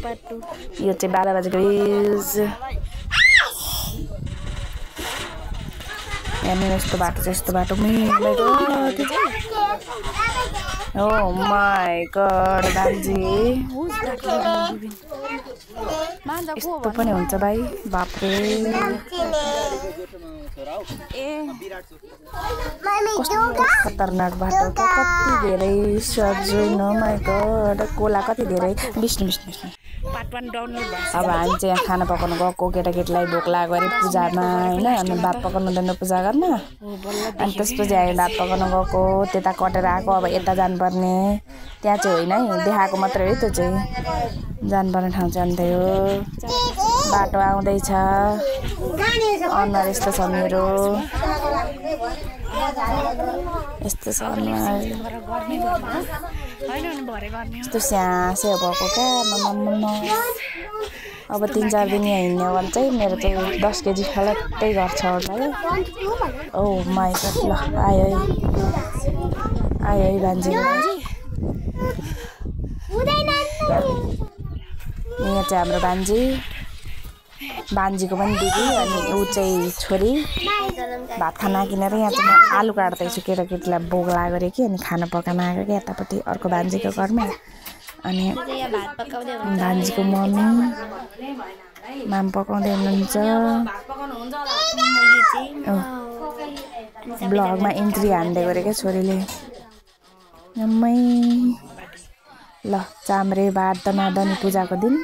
Part 2 यो चाहिँ 12 बजेको इज यहाँ यस्तो बाटो चाहिँ यस्तो बाटो Oh my god, Banji. यस्तो पनि हुन्छ भाइ बापरे कस्तो खतरनाक बाटो त कति धेरै सजिलो माइ गॉड कोला कति धेरै बिस्नु पार्ट 1 डाउनलोड भयो अब हामी चाहिँ यहाँ खाना पकाउन गएको केटाकेटीलाई भोक लाग्यो अरे पूजामा हैन अनि भात पकाउनु दिनु पूजा गर्न अनि त्यसपछि हामी भात पकाउन गएको त्यता कटेर आएको अब यता जानुपर्ने त्यहाँ चाहिँ होइन है देखाएको मात्रै हो त्यो चाहिँ जानुपर्ने ठाउँ चाहिँ अन्त हो बाटो आउँदैछ अनुहार यस्तो छ मेरो यस्तो छ अनुहार यस्तो स्यासे भएको क्या अब 3-4 दिन यहाँ हिँड्ने भने चाहिँ मेरो चाहिँ 10 केजी खलट्टै गर्छ होला ओ माइ गॉड ल आयो है भान्जी यहाँ चाहिँ हाम्रो भान्जीको पनि दिदी अनि ऊ चाहिँ छोरी भात खाना किनेर यहाँ चाहिँ म आलु काट्दैछु केटाकेटीलाई भोक लाग्यो अरे कि अनि खाना पकाउन आएको क्या यतापट्टि अर्को भान्जीको घरमा अनि भान्जीको मम्मी माम पकाउँदै हुनुहुन्छ ब्लगमा इन्ट्री हान्दै गरे क्या छोरीले यम्मै ल चाम्रे भात दनादनी पूजाको दिन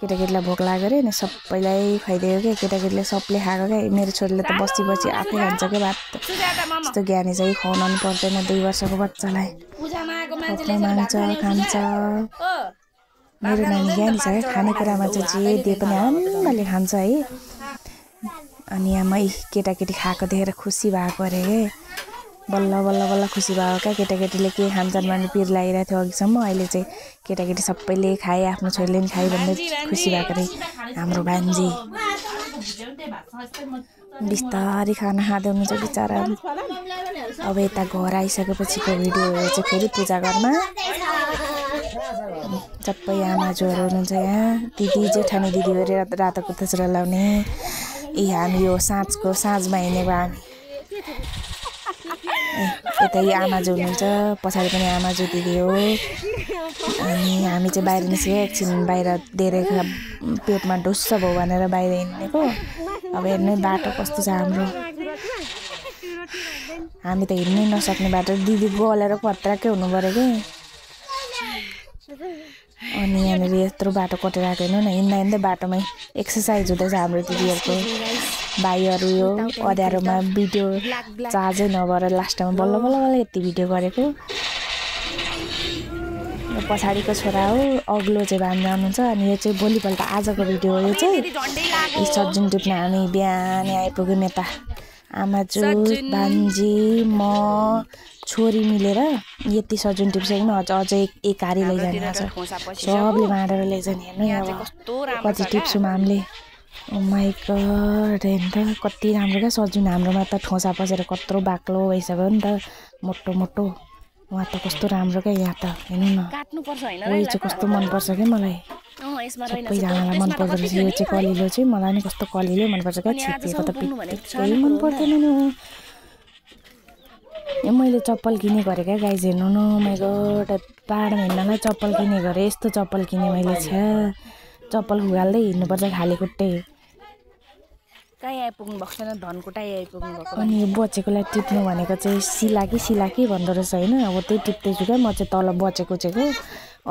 केटाकेटीलाई भोक लाग्यो अरे अनि सबैलाई खुवाइदियो क्या केटाकेटीले सबले खाएको क्या मेरो छोरीले त बसी आफै खान्छ क्या भात यस्तो ज्ञानी चाहिँ खुवाउनु पर्दैन 2 वर्षको बच्चालाई माग्छ खान्छ मेरो नानी ज्ञानी छ है खानेकुरामा चाहिँ जे दिए पनि आम्माले खान्छ है अनि यहाँ मै केटाकेटी खाएको देखेर खुसी भएको अरे बल्ल खुसी भयो क्या केटाकेटीले के खान्छन् भन्ने पिर लागिरहेको थियो अघिसम्म अहिले चाहिँ केटाकेटी सबैले खाए आफ्नो छोरीले पनि खाए भन्ने खुसी भएको अरे हाम्रो भान्जी बिस्तारै खाना खाँदै हुनुहुन्छ बिचरा अब यता घर आइसकेपछिको भिडियोहरू चाहिँ फेरि पूजा घरमा सबै आमाजूहरू हुनुहुन्छ यहाँ दिदी जेठानी दिदीहरू रातो कुर्ता सुरुवाल लाउने हामी यो साँझमा हिँडेको हामी यता आमाजू हुनुहुन्छ पछाडि पनि आमाजू दिदी हो अनि हामी चाहिँ बाहिर निस्केको एकछिन बाहिर धेरै पेटमा ढुस्स भयो भनेर बाहिर हिँडेको अब हेर्नु बाटो कस्तो छ हाम्रो हामी त हिँड्नै नसक्ने बाटो दिदी गलेर पत्राकै हुनु पऱ्यो कि अनि यहाँनिर यत्रो बाटो कटेर आएको हेर्नु न हिँड्दै बाटोमै एक्सर्साइज हुँदैछ हाम्रो दिदीहरूको भाइहरू यो अँध्यारोमा भिडियो चार्जै नभएर लास्टमा बल्ल यति भिडियो गरेको पछाडिको छोरा हो अग्लो चाहिँ भान्जा हुनुहुन्छ अनि यो चाहिँ भोलिपल्ट आजको भिडियो हो यो चाहिँ सज्जन टिप्न हामी बिहानै आइपुग्यौँ यता आमाजू भान्जी म छोरी मिलेर यति सजुन टिप्सकेमा अझै एक हारी लैजाने छ सबले बाँडेर लैजाने हेर्नु अब कति टिप्छौँ हामीले ओ माइ गॉड हेर्नु त कति राम्रो क्या सजुन हाम्रोमा त ठोसा पसेर कत्रो बाक्लो भइसक्यो नि त मोटो वहाँ त कस्तो राम्रो क्या यहाँ त हेर्नु न वही चाहिँ कस्तो मनपर्छ क्या मलाई सबैजनालाई मनपर्दो रहेछ यो चाहिँ कलिलो चाहिँ मलाई नि कस्तो कलिलो मनपर्छ क्या छिपेको त पिक्कै मन पर्दैन नि मैले चप्पल किने गरेँ क्या गाइज हेर्नु न माइ गॉड पाहाडमा हिँड्नलाई चप्पल किने गरेँ यस्तो चप्पल किने मैले छ्या चप्पल खुगाल्दै हिँड्नुपर्छ खाली खुट्टै कहीँ आइपुग्नु भएको छैन धनकुटा आइपुग्नु भएको अनि यो बचेकोलाई टिप्नु भनेको चाहिँ सिलाकी भन्दो रहेछ होइन अब त्यही टिप्दैछु क्या म चाहिँ तल बचेको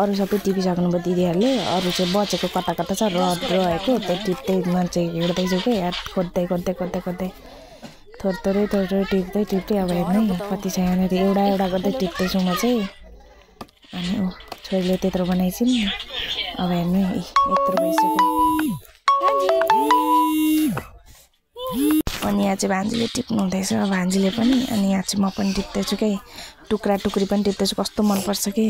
अरू सबै टिपिसक्नु भयो दिदीहरूले अरू चाहिँ बचेको कता छ रड रहेको त्यो टिप्दै म चाहिँ हिँड्दैछु क्या याद खोज्दै थोरै टिप्दै अब हेर्नु कति छ यहाँनिर एउटा गर्दै टिप्दैछु म चाहिँ अनि छोरीले त्यत्रो बनाइछिन् अब हेर्नु यत्रो भइसक्यो अनि यहाँ चाहिँ भान्जीले टिप्नु हुँदैछ भान्जीले पनि अनि यहाँ चाहिँ म पनि टिप्दैछु क्या टुक्रा टुक्री पनि टिप्दैछु कस्तो मनपर्छ कि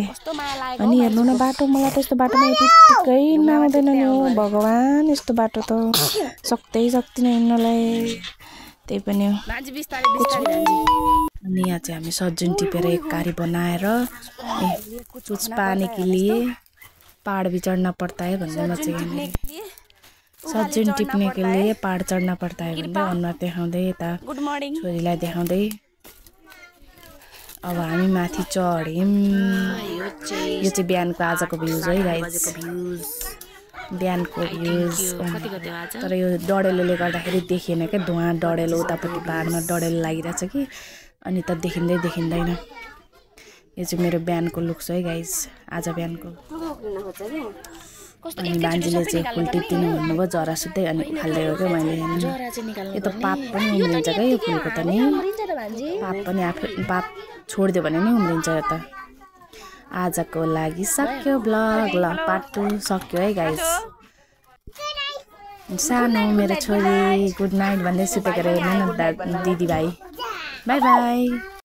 अनि हेर्नु न बाटो मलाई त यस्तो बाटोमा टिक्कै नआउँदैन नि हो भगवान् यस्तो बाटो त सक्दिनँ हिँड्नलाई त्यही पनि अनि यहाँ चाहिँ हामी सज्जन टिपेर एक कारी बनाएर कुछ पानी के लिए पहाड़ भी चढ़ना पड़ता है भन्ने म चाहिँ सज्जन टिप्ने के लिए पहाड़ चढ्न पर्ता है भन्दै अनुहार देखाउँदै यता छोरीलाई देखाउँदै अब हामी माथि चढ्यौँ। यो चाहिँ बिहानको आजको भ्यूज है गाइस, बिहानको भ्यूज। तर यो डढेलोले गर्दाखेरि देखिएन क्या, धुवा डढेलो उतापट्टि पहाडमा डढेलो लागिरहेछ कि, अनि त देखिँदैन। यो चाहिँ मेरो बिहानको लुक्स है गाइस, आज बिहानको। अनि बान्जीले चाहिँ फुल टिप्दिनु भन्नुभयो जरा सुत्दै, अनि उखाल्दै हो क्या मैले। यो त पात पनि उम्रिन्छ क्या यो फुलको त नि, पात पनि आफै पात छोडिदियो भने नि उम्रिन्छ यो त। आजको लागि सक्यो ब्लग, ल पार्ट 2 सक्यो है गाइस। सानो मेरो छोरी गुड नाइट भन्दै सुतेको हेर्नु न दिदी भाइ, बाई बाई।